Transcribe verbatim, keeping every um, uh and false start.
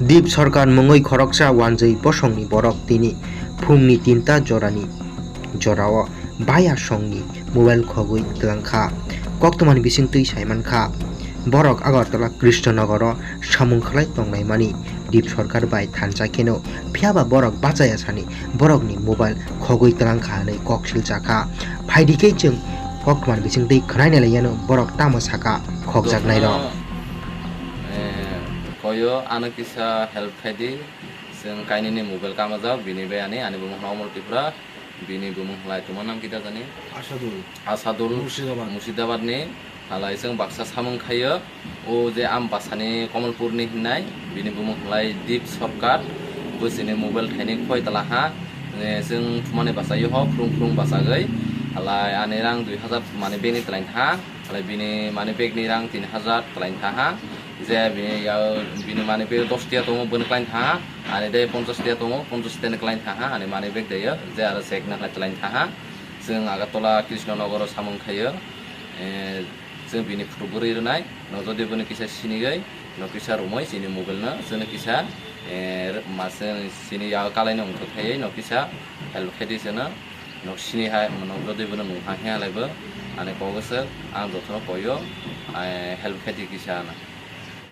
Dip Sarkar mungwi khoroksa wanjwi bosongni borok tini phungni tinta jorani jorao baya songni mobile khogwi twlangkha. Koktwmani bisingtwi saimankha, borok Agartala Krishnanogoro samung khlai tonglaimani Dip Sarkar bai thansa kheno, phiyaba borok bachaya sani borokni mobile khogwi twlangkha hwnwi kok silchakha. Phaidi khe chwng koktwmani bisingtwi khwnai nailaiyano borok tamo saka khokjaknairok. Koyo ano kisa help khai di, chwng kainwini mobile kamajak, bini bai ani, ani bumung hwnkha Omol Tripura, bini bumung hwlai tongma nang kita jani? Asadul. Asadul Murshidabad. Murshidabad ni, halai chwng baksa samung khaio, o je Ambasani Komolpur ni hinnai, bini bumung hwlai Deep Sarkar, bo chini mobile thaini khoi tala ha, chwng thumani bachaio ho, phrung phrung bachagwi, halai ani rang dui hajar mani bini twlaini ha. Halai bini money bag ni rang tin hajar twlaini thaha. Je bini ya, bini money bag dos tiya tongo, bini twlaini thaha. Ani de ponchas tiya tongo, ponchas tiya ni twlaini thaha. Ani money bag de ya, je aro check na hai twlaini thaha. Chwng Agartala Krishnanogoro samung khaio. Eh, chwng bini photo bwrwi rwnai. No jodi bini kisa sinigwi, no kisa romoi chini mobile no, chwngno kisa, eh, ma chwng chini ya kalai no wngthok khaiwi, no kisa help khaidi chwngno. Nok sini hai, nok jodi bono nung ha hwnlai bo, ani kok se ang jotono koyo, ai help khe di kisa ano.